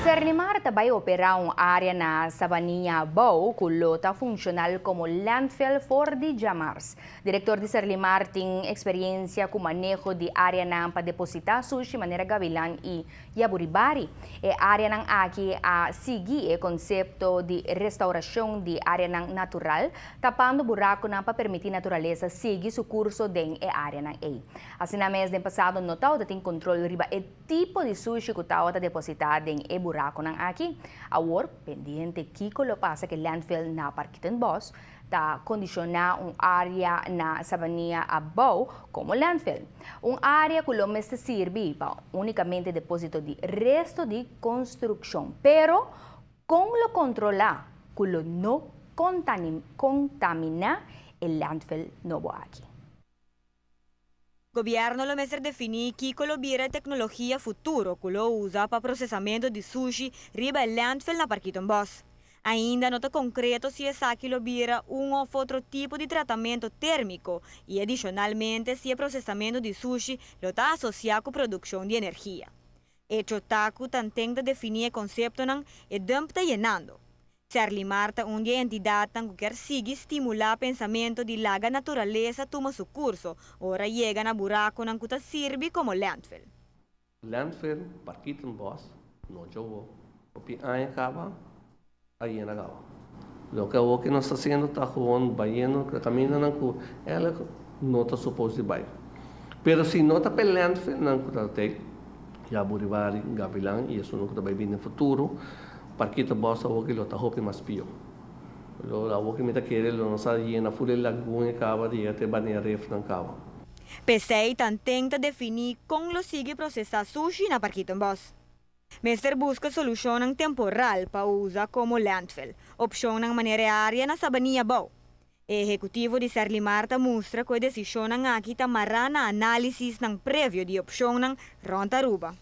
Serlimar ta bay opera un area na Sabanilla Abou cu lo ta funcional como landfill for di djamars. Director di Serlimar tin experiencia cu maneho di areanan pa deposita sushi manera Gavilan y Yaburibari. E areanan aki a sigui e concepto di restauracion di areanan natural, tapando buraconan pa permiti naturalesa sigui su curso den e areanan ey. Asina mes den pasado no tawata tin control riba e tipo di sushi cu tawata deposita den e buraconan aki. Awor, pendiente kico lo pasa cu e landfill na Parkietenbos ta condiciona un area na Sabanilla Abou como landfill. Un area cu lo mester sirbi pa unicamente deposito di resto di construccion. Pero, con lo controla cu lo no contamina e landfill nobo aki? Gobierno lo mester defini kico lo bira tecnologia futuro cu lo usa pa procesamento di sushi riba e landfill na Parkietenbos. Ainda no ta concreto si esaki lo bira un of otro tipo di tratamento termico y adicionalmente si e procesamento di sushi lo ta asocia cu produccion di energia. Hecho ta cu tanten ta defini e conceptonan, e dump ta yenando. Serlimar ta un di e entidadnan cu kier sigui stimula pensamento di laga naturalesa tuma su curso ora yega na buraconan cu ta sirbi como landfill. Landfill Parkietenbos no djobo hopi aña caba a yena caba. Loke awor cu nos ta haciendo ta gewoon bayendo camindanan cu eigenlijk no ta supos di bay. Pero si no ta p'e landfillnan cu ta tey, Yaburibari, Gavilan y esunnan cu ta bay bini den futuro, Parkietenbos awor ki lo ta hopi mas pio. Lo awor ki mi ta kere lo no sa yena ful e lagun e caba di yega te bania refnan caba. P'esey tanten ta defini con lo sigui procesa sushi na Parkietenbos. Mester busca solucionnan temporal pa usa como landfill, opcionnan manera e area na Sabanilla Abou. E ehecutivo di Serlimar ta mustra cu e decisionnan aki ta mara na analisisnan previo di opcionnan rond Aruba.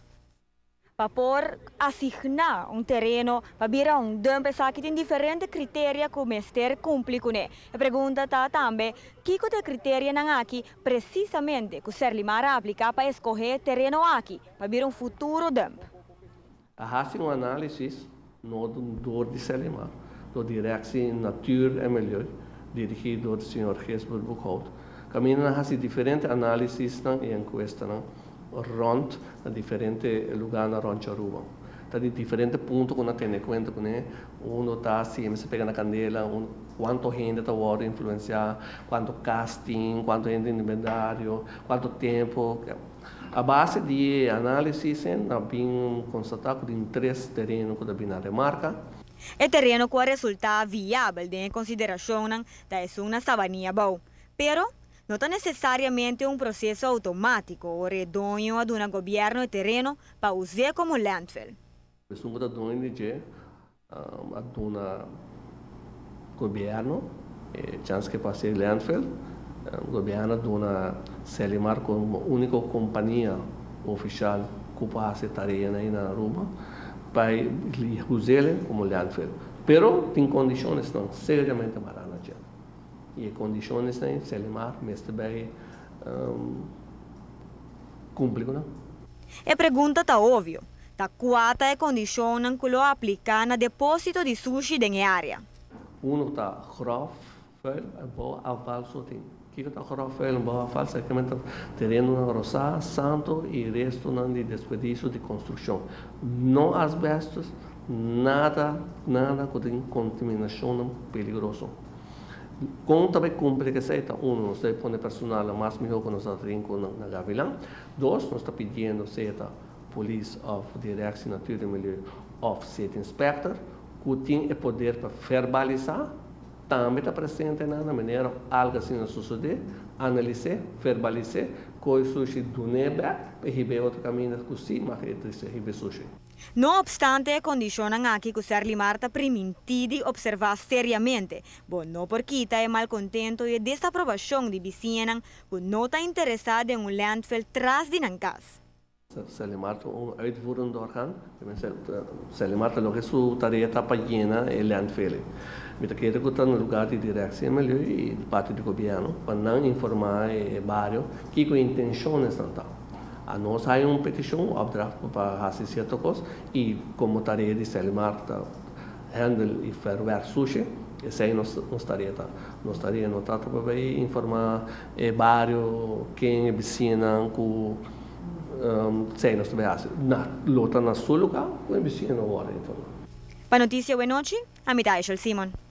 Pa por asigna un tereno pa bira un dump esaki tin diferente criteria cu mester cumpli cune. E pregunta ta tambe kico ta e criterianan aki precisamente cu Serlimar a aplica pa escoge tereno aki pa bira un futuro dump. A haci un analisis no door di Serlimar, door Directie Natuur en Milieu, dirigi door señor Gisbert Boekhout. Caminda nan haci diferente analisisnan y encuestanan rond na diferente lugarnan rond Aruba. Ta di diferente punto cu nan tene cuenta cune. Uno ta si mester pega na candela, un cuanto hende ta wordo influencia, cuanto cas tin, cuanto hende tin inventario, cuanto tempo. A base di e analisis nan a bin constata cu tin tres tereno cu ta bin na remarca. E tereno cu a resulta viabel den e consideracionnan ta esun na Sabanilla Abou. Pero, no ta necesariamente un proceso automatico ora e doño a duna gobierno e tereno pa us'é como landfill. Esun cu ta doño di dje a duna gobierno e chance ke pa haci e landfill. Gobierno a duna Serlimar como unico compania oficial cu por haci e tareanan ayi na Aruba pa us'e como landfill. Pero tin condicionesnan seriamente mara na dje. Y e condicionesnan Serlimar mester bay cumpli cu nan. E pregunta ta obvio, ta cua ta e condicionnan cu lo aplica na deposito di sushi den e area? Uno ta grof vuil en bouwafval so tin. Kico ta grof vuil en bouwafval? Exactamente ta terenonan rosa, santo y restonan di desperdicio di construccion. No asbestos, nada, nada cu tin contaminacionnan peligroso. Con ta bay cumpli cu esey? Ta uno, nos debe pone personal mas miho cu nos ta tin cu na Gavilan. Dos, nos ta pidiendo sea ta polis of Directie Natuur en Milieu of City Inspector cu tin e poder pa verbalisa, tambe ta presente na na manera algo asina sucede, analise, verbalise, coy sushi dune bek pa hiba e otro caminda cu si mag e trece hiba e sushi. No obstante e condicionnan aki cu Serlimar ta priminti di observa seriamente, bo no por kita e malcontento y e desaprobacion di bisiñanan cu no ta interesa den un landfill tras di nan cas. Serlimar ta un uitvoerend orgaan. Serlimar ta loke su tarea ta pa yena e landfill. Mi ta kere cu ta na lugar di Directie Milieu y di parti di gobierno pa nan informa e bario kico e intencionesnan ta. Anos a haya un peticion, un opdracht pa haci cierto cos y como tarea di Serlimar ta handle y verwerk sushi, esey nos tarea ta. Nos tarea no ta pa bay informa e bario, ken e bisiñanan cu esey nos ta bay haci. Na lo ta na su lugar cu e bisiña no wordo informa. Pa Noticia Awe Nochi, ami ta Aishel Simon.